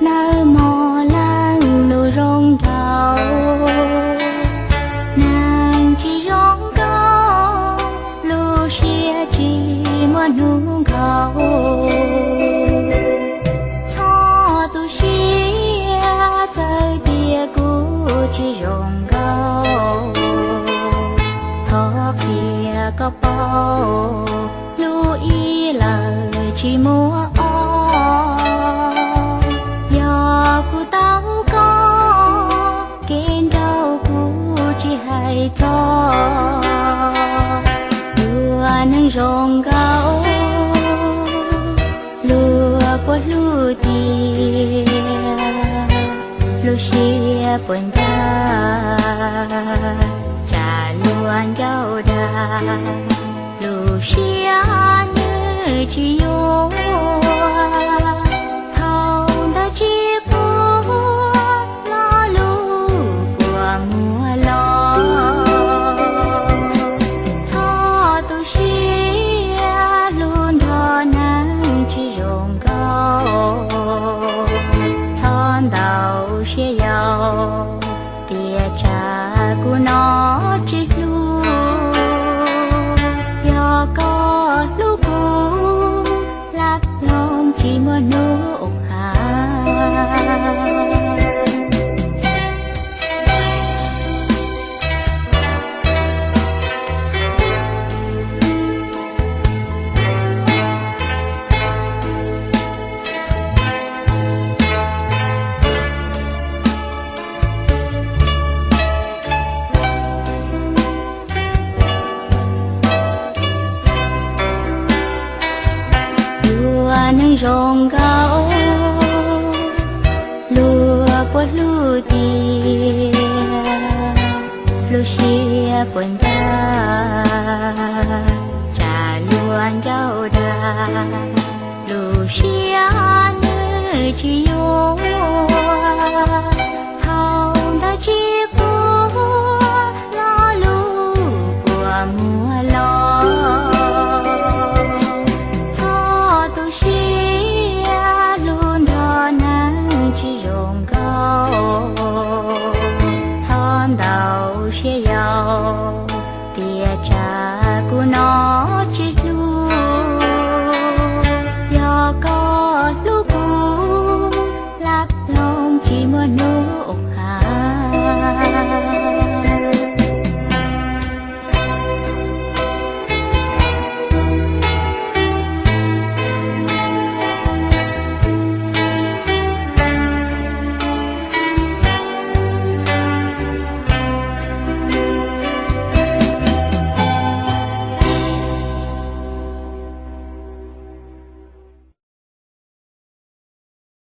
Nawb mog leej lus zoo nraug, neeg tsis zoo nkauj, lub siab tsis muaj hnub nkaus. Txhob tu siab txawm tias kuv tsis zoo nkauj, thov qhia koj paub, lub ib lawm tsis muaj ob. Yog kuv tau koj, kev nraug kuv tsis hais txog. Luag neeg zoo nkauj, luag puas hlub tiag, lub siab puas ncaj, tsam luag ncauj dag, lub siab nws tsis yuav. Thaum ntawd tsis pub lo lus puas muaj los. Txhob tu siab hlub nrog neeg tsis zoo nkauj, txhob ntau siab yau, tiam tsam kuv no tsis hlub. Yog koj hlub kuv, hlab hloov tsis muaj hnub hav. Luag neeg zoo nkauj, luag puas hlub tiag, lub siab puas ncaj, tsam luag ncauj dag, lub siab nws tsis yuav. Thaum ntawd tsis